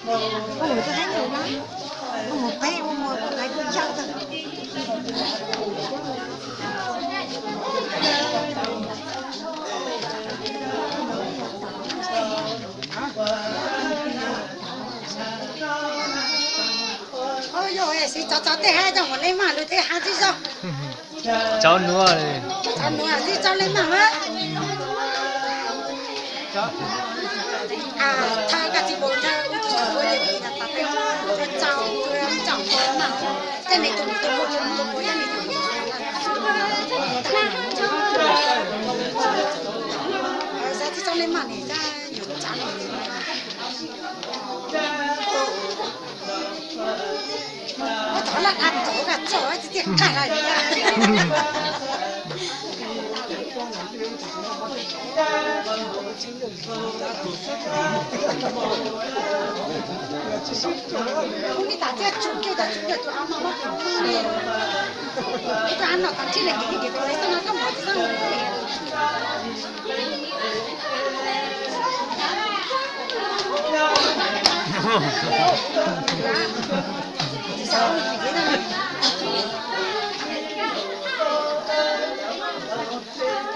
Ua mus tau heev lawm na, ua mus peb ua mus ua lawv kuj yog tag. Yog siv tso tso tej hav, coj mus lej maj lug tej hav tib zoo. Tso nuav, tso nuav tib tso lej maj. Thov koj txiv pum nrog ua tsis ua li tau tau peb tso tso maj. Tej me tug tus ua tsis ua ua yog li xav tib tso lej maj ne, yuav tsa Ua tau laj dab tau koj txog tib tiaj qaj lawm. Kuv li tas thiaj tsum kiag tas tsum kiag tus av no, tus av no tas ntshe nws kev li kev tus li xwb no koj mus tsis txhob mus.